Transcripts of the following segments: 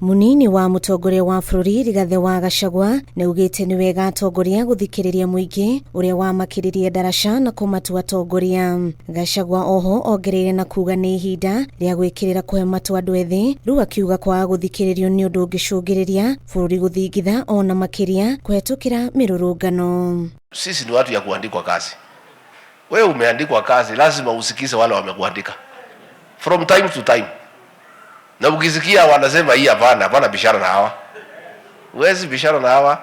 Munini wa mutongoria wa bũrũri Rigathĩ wa Gachagua nĩaugĩte nĩ wega atongoria gũthikĩrĩria mũingĩ ũrĩa wamakĩririe ndaraca na kũmatua atongoria. Gachagua oho ongereire na kuga nĩ ihinda rĩa gwĩkĩrĩra kũhe matũ andũ ethĩ, rĩu akiuga kwaga gũthikĩrĩrio nĩ ũndũ ũngĩcũngĩrĩria bũrũri gũthingitha ona makĩria kũhetũkĩra mĩrũrũngano. Sisi ni watu ya kuandikwa kazi. Wewe umeandikwa kazi, lazima usikize wale wamekuandika from time to time, na ukisikia wanasema hii hapana, hapana, bishana na hawa, huwezi bishana na hawa,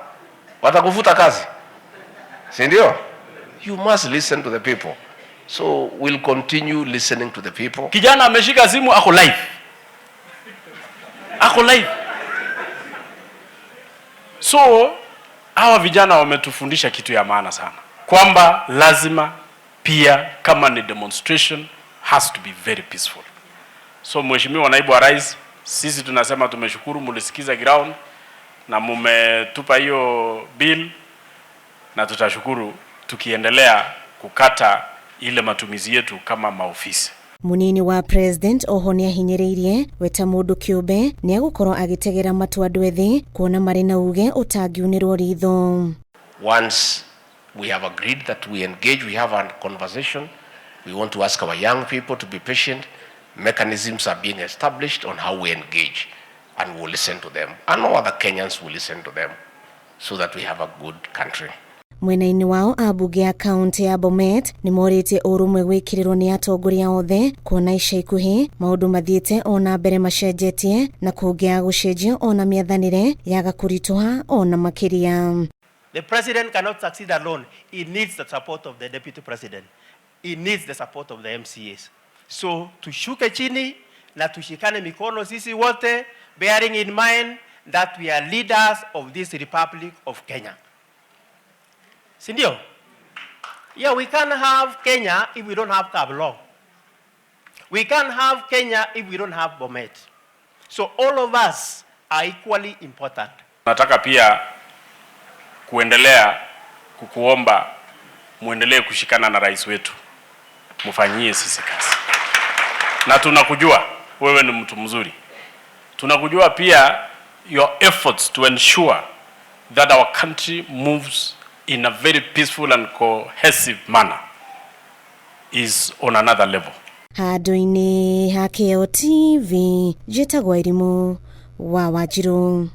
watakufuta kazi, si ndio? You must listen to the people, so we'll continue listening to the people. Kijana ameshika simu, ako live, ako live. So hawa vijana wametufundisha kitu ya maana sana, kwamba lazima pia kama ni demonstration has to be very peaceful. So Mheshimiwa Naibu wa Rais, sisi tunasema tumeshukuru, mulisikiza ground na mumetupa hiyo bill, na tutashukuru tukiendelea kukata ile matumizi yetu kama maofisi. Munini wa president oho nĩahinyĩrĩirie we ta mũndũ kĩũmbe nĩegũkorwo agĩtegera matũ andũ ethĩ kuona marĩ na uge ũtangiunĩrwo ritho. Once we have agreed that we engage, we have a conversation. We want to ask our young people to be patient. Mechanisms are being established on how we engage, and we'll listen to them. And all other Kenyans will listen to them so that we have a good country. Mwena-inĩ wao, ambunge a kaunti ya Bomet nĩ morĩtie ũrũmwe gwĩkĩrĩrwo nĩ atongoria othe kuona ica ikuhĩ maũndũ mathiĩte ona mbere macenjetie na kũngĩaga gũcenjio ona mĩathanĩre yaga kũritũha ona makĩria. The president cannot succeed alone. He needs the support of the deputy president. He needs the support of the MCAs. So tushuke chini na tushikane mikono sisi wote, bearing in mind that we are leaders of this Republic of Kenya. Si ndio? Yeah, we can't have Kenya if we don't have Kaplong. We can't have Kenya if we don't have Bomet. So all of us are equally important. Nataka pia kuendelea kukuomba muendelee kushikana na rais wetu, mfanyie sisi kazi, na tunakujua wewe ni mtu mzuri. Tunakujua pia your efforts to ensure that our country moves in a very peaceful and cohesive manner is on another level. Handũ-inĩ ha Kĩo TV, njĩtagwo Irimũ wa Wanjirũ.